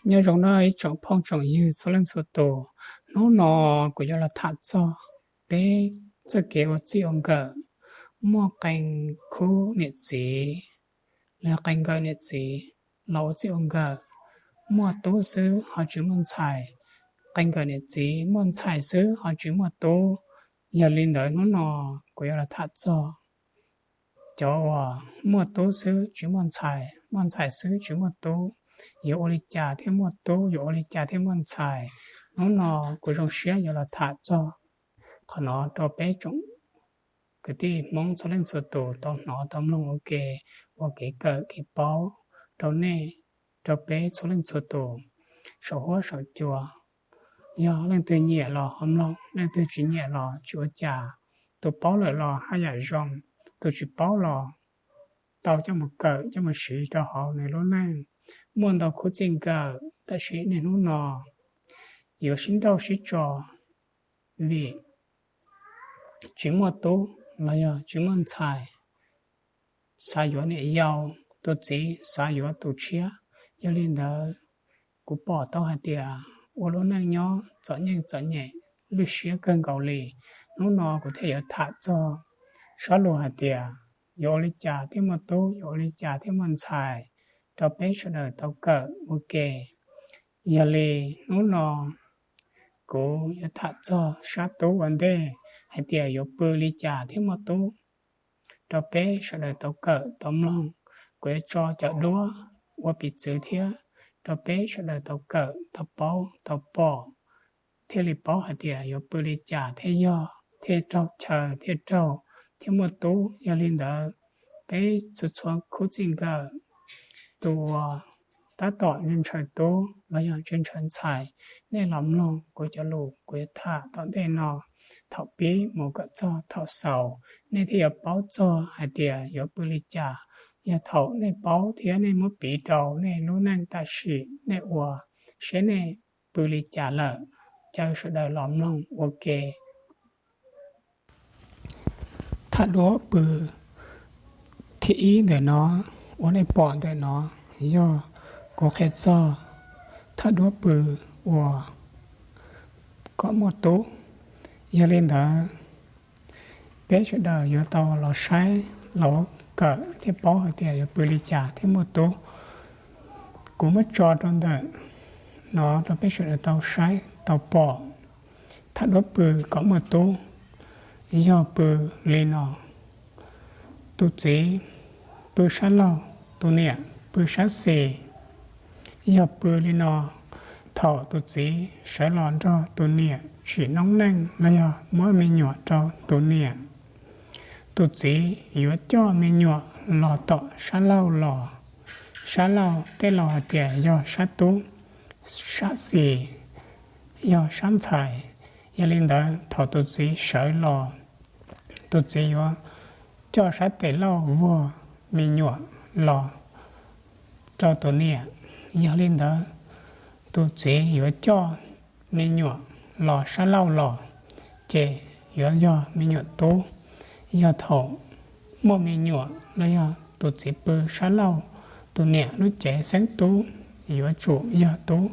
Nyob zoo nawb ib tsoom phooj tsoom ywg txhua leej txhua tus, hnub no kuv yuav los tham txog peb txoj kev ua txij ua nkawm, muaj qee khub niam txiv los yog qee nkawm niam txiv los ua txij ua nkawm, muaj tub xwb ho tsis muaj ntxhais, qee nkawm niam txiv muaj ntxhais xwb ho tsis muaj tub. Yog li ntawd hnub no kuv yuav los tham txog cov uas muaj tub xwb tsis muaj ntxhais, muaj ntxhais xwb tsis muaj tub, yuav ua li cas thiaj muaj tub, yuav ua li cas thiaj muaj ntxhais. Hnub no kuv zoo siab yuav los tham txog qhov no rau peb tsoom kwv tij Hmoob txhua leej txhua tus tau hnov tau mloog ua ke, ua kev kawm kev paub rau nej, rau peb txhua leej txhua tus saum huab saum cua. Yog leej twg nyiam los ho mloog, leej twg tsis nyiam los tsis ua cas. Tus paub lawm los haj yam zoo, tus tsis paub los tau coj mus kawm coj mus siv rau hauv nws lub neej. Muaj ntau khub txij nkawm, tab sis niaj hnub no yuav sib nrauj sib tso vim tsis muaj tub los yog tsis muaj ntxhais, xav yuav niam yau, tus txiv xav yuav tus tshiab. Yog li ntawd, kuv pom tau hais tias ua lub neej nyob txom nyem txom nyem, lwj siab kawg nkaus li. Hnub no kuv thiaj yuav tham txog sab lus hais tias yuav ua li cas thiaj muaj tub, yuav ua li cas thiaj muaj ntxhais rau peb sawv daws tau kawm ua ke. Yog li hnub no kuv yuav tham txog sab tub ua ntej hais tias yuav pw li cas thiaj muaj tub rau peb sawv daws tau kawm tau mloog. Kuv yuav tso cov duab ua piv txwv thiab rau peb sawv daws tau kawm tau paub tau pom, thiaj li paub hais tias yuav pw li cas thiaj yog, thiaj raug chaw thiaj raug, thiaj muaj tub. Yog li ntawd, peb txhua txhua khub txij nkawm, tus uas tab tom ntshaw tub los yog ntshaw ntxhais, nej los mloog kuv cov lus kuv yuav tham tom ntej no, thaum pib mus kom txog thaum xaus, nej thiaj yuav paub txog hais tias yuav pw li cas. Yog thaum nej paub thiab nej muab piv rau nej lub neej tam sim nej ua, seb nej pw li cas lawm, caw sawv daws los mloog ua ke. Thaj duab pw thib ib ntawm no uas nej pom ntawm no yog kuv qhia txog thaj duab pw uas kom muaj tub. Yog li ntawd, peb sawv daws yuav tau los saib los kawm thiaj paub hais tias yuav pw li cas thiaj muaj tub. Kuv muab tso rau ntawm no rau peb sawv daws tau saib tau pom. Thaj duab pw kom muaj tub yog pw li no: tus txiv pw sab laug, tus niam pw sab xis. Yog pw li no, thaum tus txiv sawv los nrog tus niam tsim noob neej los yog muab me nyuam rau tus niam, tus txiv yuav coj me nyuam los tom sab laug los. Sab laug tej laus hais tias yog sab tub, sab xis yog sab ntxhais. Yog li ntawd, thaum tus txiv sawv los, tus txiv yuav coj sab tes laug vuag me nyuam los rau tus niam. Yog li ntawd, tus txiv yuav coj me nyuam los sab laug los, ces yuav yog me nyuam tub. Yog thaum muaj me nyuam los yog tus txiv pw sab laug, tus niam lub cev xeeb tub yuav tsum yog tub.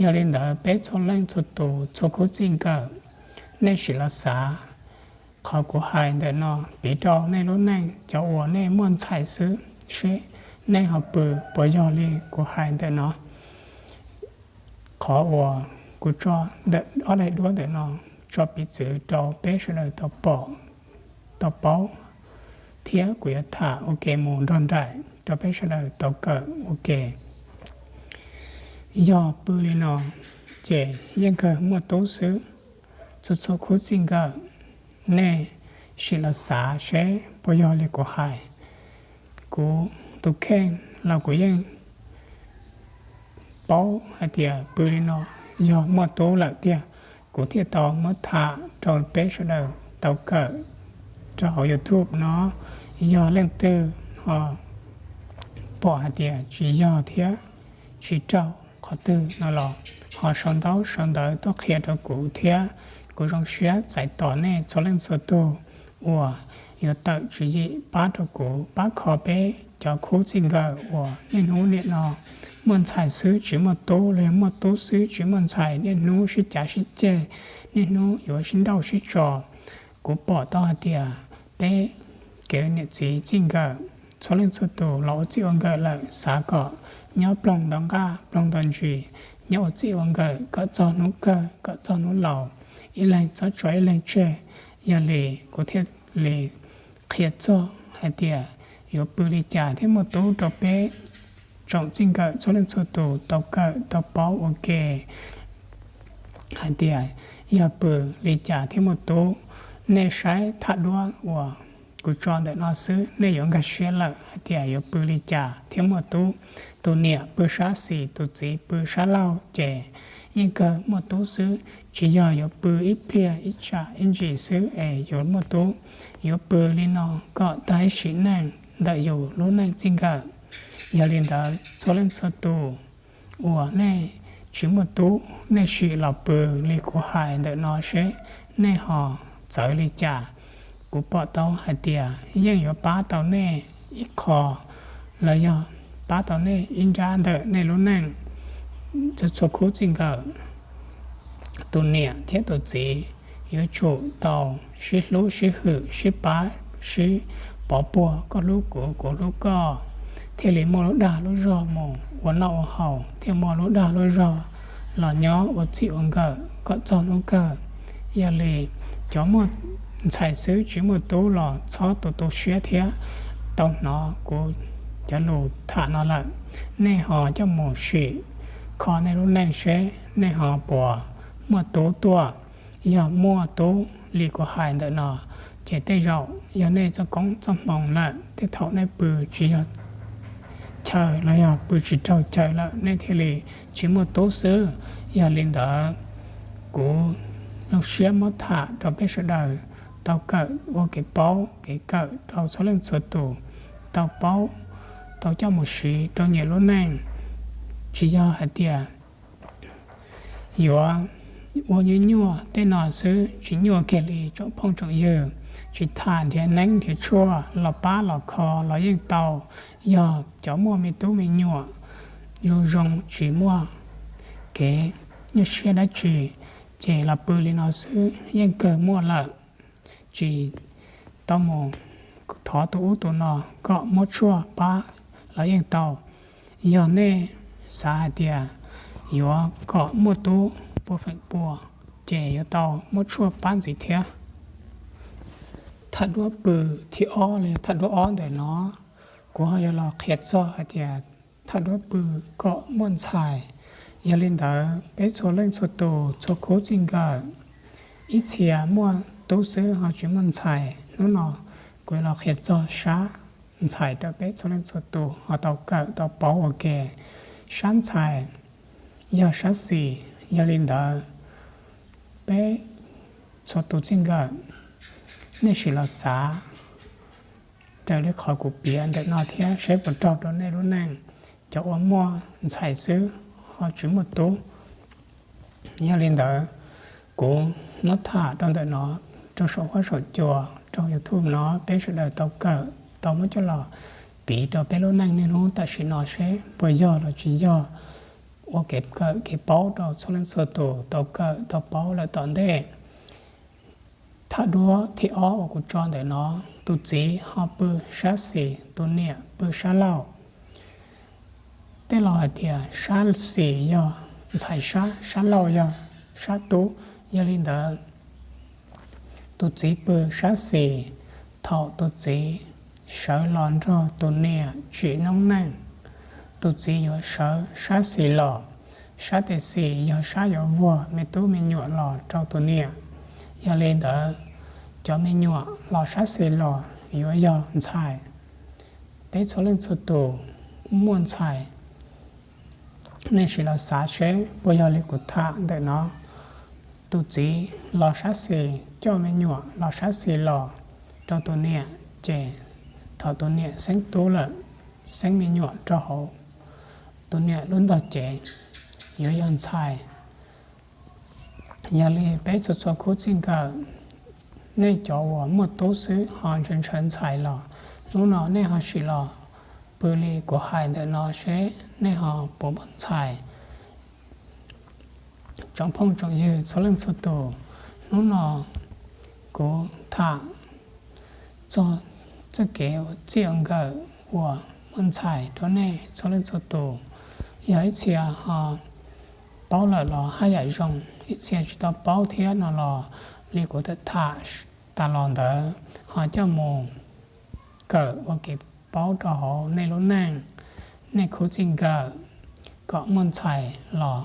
Yog li ntawd, peb txhua leej txhua tus txhua khub txij nkawm, nej sim los xav qhov kuv hais ntawm no piv rau nej lub neej, cov uas nej muaj ntxhais xwb, seb nej ho pw puas yog li kuv hais ntawm no. Qhov uas kuv tso ntawm ob daim duab ntawm no tso piv txwv rau peb sawv daws tau pom, tau paub, thiab kuv yuav tham ua ke mus nrog nraim rau peb sawv daws tau kawm ua ke. Yog pw li no, ces yeej kawg muaj tub xwb. Txhua txhua khub txij nkawm, nej sim los xav seb puas yog li kuv hais. Kuv tus kheej los kuv yeej paub hais tias pw li no yog muaj tub lawm tiag, kuv thiaj tau muab tham rau peb sawv daws tau kawm rau hauv YouTube no. Yog leej twg ho pom hais tias tsis yog thiab tsis raug qhov twg no los ho sau ntaub sau ntawv tuaj qhia rau kuv thiab. Kuv zoo siab txais tos nej txhua leej txhua tus uas yuav tawm tswv yim pab rau kuv, pab kho peb cov khub txij nkawm uas niaj hnub nim no muaj ntxhais xwb tsis muaj tub los yog muaj tub xwb tsis muaj ntxhais, niaj hnub sib cav sib ceg, niaj hnub yuav sib nrauj sib tso. Kuv pom tau hais tias peb kev niam txiv txij nkawm, txhua leej txhua tus los ua txij ua nkawm lawm, xav kom nyob ploog ntau nqaj ploog ntau ntsis, nyob ua txij ua nkawm kom txog hnub kawg kom txog hnub laus, ib leeg txhob tso ib leeg tseg. Yog li kuv thiaj li qhia txog hais tias yuav pw li cas thiaj muaj tub rau peb tsoom txij nkawm txhua leej txhua tus tau kawm tau paub ua ke hais tias yog pw li cas thiaj muaj tub. Nej saib thaj duab uas kuv tso ntawm no xwb nej yuav nkag siab lawm hais tias yuav pw li cas thiaj muaj tub. Tus niam pw sab xis, tus txiv pw sab laug ces yeej kawg muaj tub xwb. Tsis yog yuav pw ib pliag ib tsam ib ntsis xwb es yuav muaj tub, yuav pw li no kom tag ib sim neej ntawm yus lub neej txij nkawm. Yog li ntawd txhua leej txhua tus uas nej tsis muaj tub, nej sim los pw li kuv hais ntawm no seb nej ho txawv li cas. Kuv pom tau hais tias yeej yuav pab tau nej ib qho los yog pab tau nej ib nrab ntawm nej lub neej. Txhua txhua khub txij nkawm, tus niam thiab tus txiv yuav tsum tau sib hlub sib hwm sib pab, sib pov puag, koj hlub kuv kuv hlub koj, thiaj li muaj lub dag lub zog mus ua noj ua haus, thiaj muaj lub dag lub zog los nyob ua txij ua nkawm kom txog hnub kawg. Yog li cov muaj ntxhais xwb tsis muaj tub los txhob tu tu siab thiab. Tau hnov kuv cov lus tham no lawm, nej ho coj mus sim kho nej lub neej seb nej ho puas muaj tub tuaj. Yog muaj tub li kuv hais ntawm no ces tej zaum yog nej txoj koob txoj hmoov lawm, tej thaum nej pw tsis yog chaw los yog pw tsis raug chaw lawm nej thiaj li tsis muaj tub xwb. Yog li ntawd kuv zoo siab muab tham rau peb sawv daws tau kawm ua kev paub kev kawm rau txhua leej txhua tus tau paub, tau coj mus siv rau nyias lub neej. Tsis yog hais tias yuav ua nyuaj nyuaj tej no xwb, tsis nyuaj kiag li tsoom phooj tsoom ywg. Tsis tham nrhiav neeb nrhiav tshuaj los pab los kho los yeej tau. Yog cov muaj me tub me nyuam zoo zoo tsis muaj kev nyuaj siab dab tsi, ces los pw li no xwb yeej kawg muaj lawm. Tsis tau mus thov tus ub tus no kom muab tshuaj pab los yeej tau. Yog nej xav hais tias yuav kom muaj tub pua feem pua, ces yuav tau muab tshuaj pab ntxiv thiab. Thaj duab pw thib ob los yog thaj duab ob ntawm no, kuv ho yuav los qhia txog hais tias thaj duab pw kom muaj ntxhais. Yog li ntawd peb txhua leej txhua tus txhua khub txij nkawm, ib txhia muaj tub xwb ho tsis muaj ntxhais. Hnub no kuv yuav los qhia txog sab ntxhais rau peb txhua leej txhua tus ho tau kawm tau paub ua ke. Sab ntxhais yog sab xis, yog li ntawd peb txhua tus txij nkawm, nej sim los xav raws li qhov kuv piav ntawm no thiab seb puas raug rau nej lub neej. Cov uas muaj ntxhais xwb ho tsis muaj tub, yog li ntawd kuv muab tham rau ntawm no, rau saum huab saum cua, rau YouTube no peb sawv daws tau kawm tau muab coj los piv rau peb lub neej niaj hnub tam sim no seb puas yog los tsis yog, ua kev kawm kev paub rau txhua leej txhua tus tau kawm tau paub lawm tom ntej. Thaj duab thib ob uas kuv tso ntawm no, tus txiv ho pw sab xis, tus niam pw sab laug. Tej laus hais tias sab xis yog ntxhais sab, sab laug yog sab tub. Yog li ntawd tus txiv pw sab xis, thaum tus txiv sawv los nrog tus niam tsim noob neej, tus txiv yuav sawv sab xis los. Sab tes xis yog sab yuav vuag me tub me nyuam los rau tus niam. Yog li ntawd cov me nyuam los sab xis los yuav yog ntxhais. Peb txhua leej txhua tus muaj ntxhais, nej sim los xav seb puas yog li kuv tham ntawm no. Tus txiv los sab xis coj me nyuam los sab xis los rau tus niam, ces thaum tus niam xeeb tub lawm, xeeb me nyuam rau hauv tus niam lub nrog cev, yuav yog ntxhais. Yog li peb txhua txhua khub txij nkawm, nej cov uas muaj tub xwb ho ntshaw ntshaw ntxhais los, hnub no nej ho sim los Pw li kuv hais ntawm no seb nej ho puas muaj ntxhais. Tsoom phooj tsoom ywg txhua leej txhua tus, hnub no kuv tham txog txoj kev ua txij ua nkawm uas muaj ntxhais rau nej txhua leej txhua tus. Yog ib txhia ho paub lawm los haj yam zoo, ib txhia tsis tau paub thiab no los li kuv tham tas los ntawd ho coj mus kawm ua kev paub rau hauv nej lub neej, nej khub txij nkawm kom muaj ntxhais los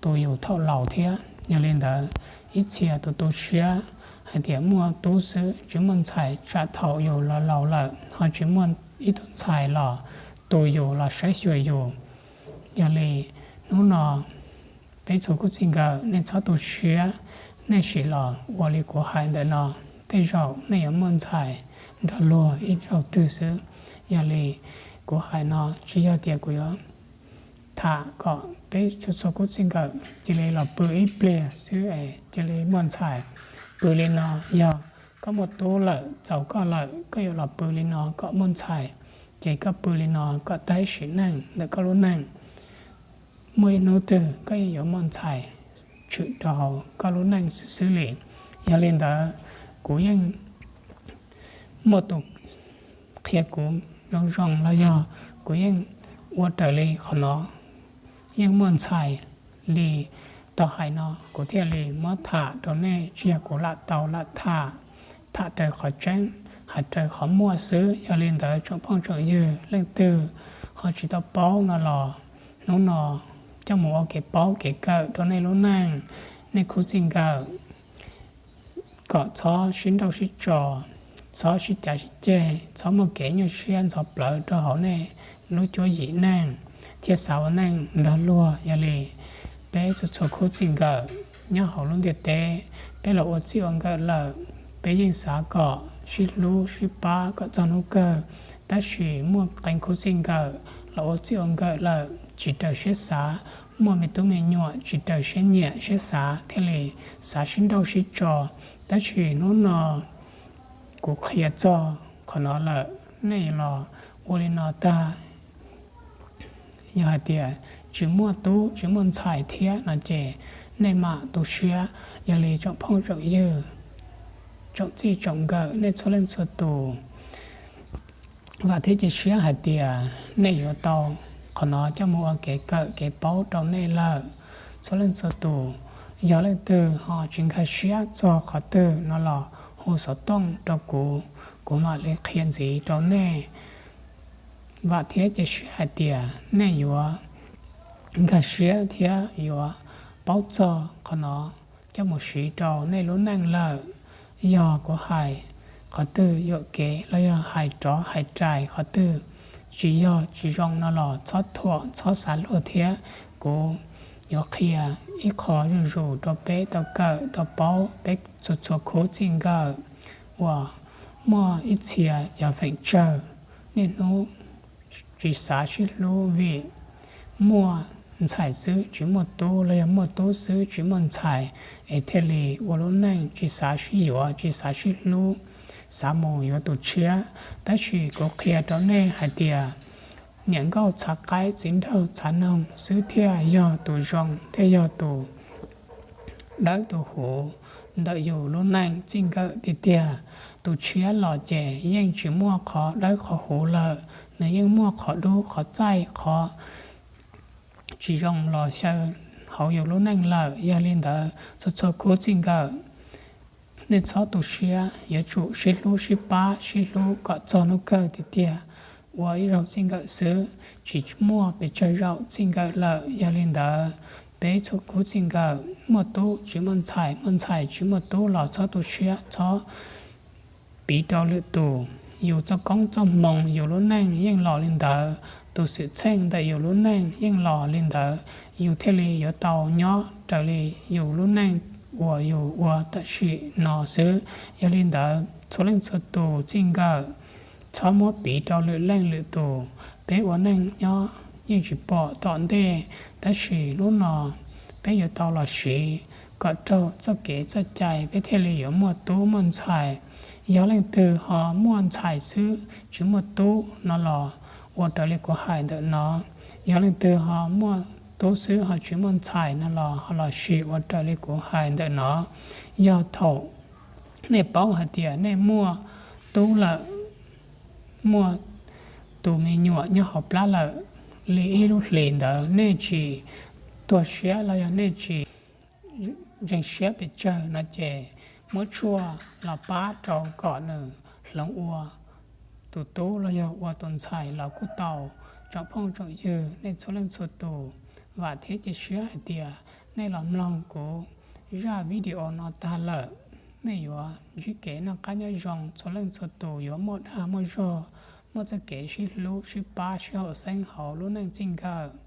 tu yus thaum laus thiab. Yog li ntawd, ib txhia tus tu siab hais tias muaj tub xwb tsis muaj ntxhais, tsam thaum yus los laus lawm ho tsis muaj ib tug ntxhais los tu yus los saib xyuas yus. Yog li hnub no peb txhua khub txij nkawm nej txhob tu siab, nej sim los ua li kuv hais ntawm no, tej zaum nej yuav muaj ntxhais nrog luag ib zaug twg xwb. Yog li kuv hais no tsis yog tias kuv yuav tham kom peb txhua txhua khub txij nkawm cia li los pw ib pliag xwb es cia li muaj ntxhais. Pw li no yog koj muaj tub lawm txaus koj lawm, koj yuav los pw li no kom muaj ntxhais, ces koj pw li no kom tag sim neej ntawm koj lub neej. Muaj ib hnub twg koj yeej yuav muaj ntxhais tshwm rau hauv koj lub neej xwb xwb li. Yog li ntawd, kuv yeej muaj tus qhia kuv zoo zoo los yog kuv yeej ua raws li qhov no, yeej muaj ntxhais li tau hais no, kuv thiaj li muab tham rau nej, tsis yog kuv lam tau lam tham, tham raws qhov tseeb, hais raws qhov muaj xwb. Yog li ntawd tsoom phooj tsoom ywg leej twg ho tsis tau paub no los hnub no coj mus ua kev paub kev kawm rau nej lub neej, nej khub txij nkawm, kom txhob sib nrauj sib tso, txhob sib cav sib ceg, txhob muaj kev nyuaj siab ntxhov plawv rau hauv nej lub cuab yim neej thiab xav ua neej nrog luag. Yog li peb txhua txhua khub txij nkawm nyob hauv lub ntiaj teb, peb los ua txij ua nkawm lawm, peb yeej xav kom sib hlub sib pab kom txog hnub kawg. Tab sis muaj qee khub txij nkawm los ua txij ua nkawm lawm tsis raws siab xav, muaj me tub me nyuam tsis raws siab nyiam siab xav thiaj li xav sib nrauj sib tso. Tab sis hnub no kuv qhia txog qhov no lawm, nej los ua li no tag, yog hais tias tsis muaj tub tsis muaj ntxhais thiab no ces nej mam tu siab. Yog li tsoom phooj tsoom ywg, tsoom txij tsoom nkawm nej txhua leej txhua tus, vam thiab cia siab hais tias nej yuav tau qhov no coj mus ua kev kawm kev paub rau nej lawm txhua leej txhua tus. Yog leej twg ho tsis nkag siab txog qhov twg no los hu xov tooj rau kuv, kuv mam li qhia ntxiv rau nej. Vam thiab cia siab hais tias nej yuav nkag siab thiab yuav paub txog qhov no coj mus siv rau nej lub neej lawm. Yog kuv hais qhov twg yuam kev los yog hais rov hais rais qhov twg tsis yog tsis zoo no los txhob thuam txhob xav luag thiab. Kuv yuav qhia ib qho zuj zus rau peb tau kawm tau paub peb txhua txhua khub txij nkawm uas muaj ib txhia yog feem tsawg niaj hnub tsis xav sib hlub vim muaj ntxhais xwb tsis muaj tub los yog muaj tub xwb tsis muaj ntxhais, es thiaj li ua lub neej tsis xav sib yuav tsis xav sib hlub, xav mus yuav tus tshiab. Tab sis kuv qhia rau nej hais tias niam nkauj txhav qaib txiv nraug txhav noog xwb thiaj yog tus zoo thiaj yog tus dawb tus huv ntawm yus lub neej txij nkawm tiag tiag. Tus tshiab los ces yeej tsis muaj qhov dawb qhov huv lawm, nws yeej muaj qhov dub qhov txaij qhov tsis zoo los xyaw hauv yus lub neej lawm. Yog li ntawd txhua txhua khub txij nkawm, nej txhob tu siab, yuav tsum sib hlub sib pab sib hlub kom txog hnub kawg tiag tiag. Ua ib zaug txij nkawm xwb, tsis muaj pes tsawg zaum txij nkawm lawm. Yog li ntawd, peb txhua khub txij nkawm, muaj tub tsis muaj ntxhais, muaj ntxhais tsis muaj tub los txhob tu siab, txhob piv rau lwm tus. Yus txoj koob txoj hmoo yus lub neej yeej los li ntawd, tus xwm txheej ntawm yus lub neej yeej los li ntawd, yus thiaj li yuav tau nyob raws li yus lub neej uas yus ua tam sim no xwb. Yog li ntawd txhua leej txhua tus txij nkawm, txhob muab piv rau lwm leej lwm tus. Peb ua neej nyob yeej tsis pom tom ntej, tab sis hnub no peb yuav tau los siv kom raug txoj kev txoj cai peb thiaj li yuav muaj tub muaj ntxhais. Yog leej twg ho muaj ntxhais xwb tsis muaj tub no los ua raws li kuv hais ntawm no. Yog leej twg ho muaj tub xwb ho tsis muaj ntxhais no los ho los sim ua raws li kuv hais ntawm no. Yog thaum nej paub hais tias nej muaj tub lawm, muaj tus me nyuam nyob hauv plab lawm li ib lub hlis ntawd nej tsis tuag siab los yog nej tsis ntseeg siab pes tsawg no ces muab tshuaj los pab rau kom nws hloov ua tus tub los yog ua tus ntxhais los kuj tau. Tsoom phooj tsoom ywg nej txhua leej txhua tus, vam thiab cia siab hais tias nej los mloog kuv zaj video no tag lawm, nej yuav ntsib kev noj qab nyob zoo txhua leej txhua tus, yuav muaj dag muaj zog, muaj txoj kev sib hlub sib pab sib haum xeeb hauv lub neej txij nkawm.